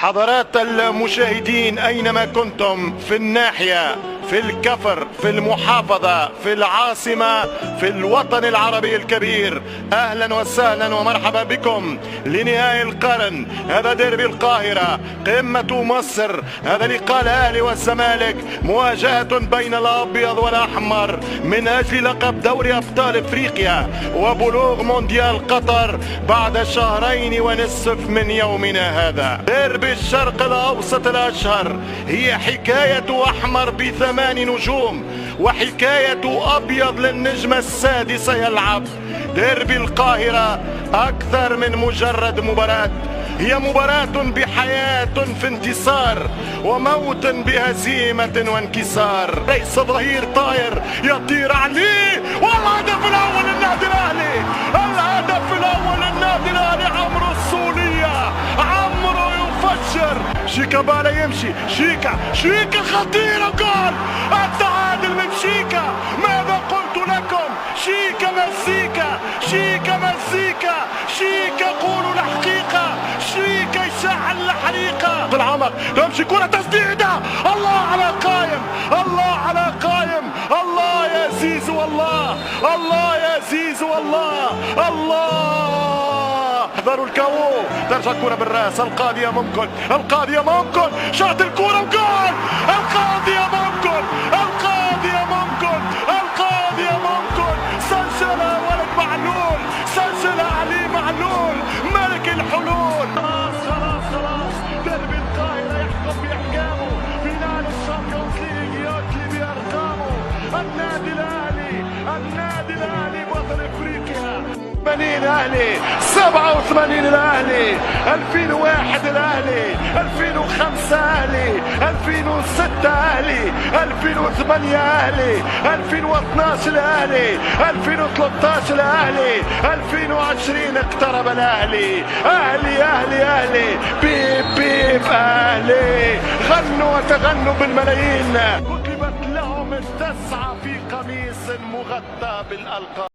حضرات المشاهدين أينما كنتم، في الناحية، في الكفر، في المحافظة، في العاصمة، في الوطن العربي الكبير، أهلا وسهلا ومرحبا بكم لنهائي القرن. هذا ديربي القاهرة، قمة مصر. هذا لقاء الأهلي والزمالك، مواجهة بين الأبيض والأحمر من أجل لقب دوري أبطال إفريقيا وبلوغ مونديال قطر بعد شهرين ونصف من يومنا هذا. ديربي الشرق الأوسط الأشهر هي حكاية أحمر بثمان نجوم وحكاية أبيض للنجمة السادسة يلعب. ديربي القاهرة أكثر من مجرد مباراة، هي مباراة بحياة في انتصار وموت بهزيمة وانكسار. ليس ظهير طاير يطير عليه، والهدف الأول للنادي الأهلي، الهدف الأول للنادي الأهلي، عمرو السولية، عمرو يفجر. شيكا بالا يمشي، شيكا، شيكا خطيرة، جول التعادل من شيكا. ماذا قلت لكم؟ شيكا مزيكا، شيكا مزيكا، شيكا قولوا الحقيقة، شيكا يشعل الحريقة. في العمق تمشي كرة، تسديدة، الله على قايم، الله على قايم، الله يا زيزو، الله، الله يا زيزو، الله، الله. احذروا الكاو، ترجع الكرة بالراس، القاضية ممكن، القاضية ممكن، شاط الكرة وجول، القاضية ممكن، القاضية ممكن، القاضية ممكن. سجلها ولد معلول، سجلها علي معلول، ملك الحلول. خلاص خلاص خلاص، ديربي القاهرة يحكم بأحكامه، finale ال Champions League يأتي بأرقامه. النادي الأهلي، النادي الأهلي بطل إفريقيا. 80 اهلي، 87 الاهلي، 2001 الاهلي، 2005 اهلي، 2006 اهلي، 2008 اهلي، 2012 الاهلي، 2013 الاهلي، 2020 اقترب الاهلي. اهلي اهلي اهلي، بيب بيب اهلي، غنوا وتغنوا بالملايين. كتبت لهم التسعة في قميص مغطى بالالقاب.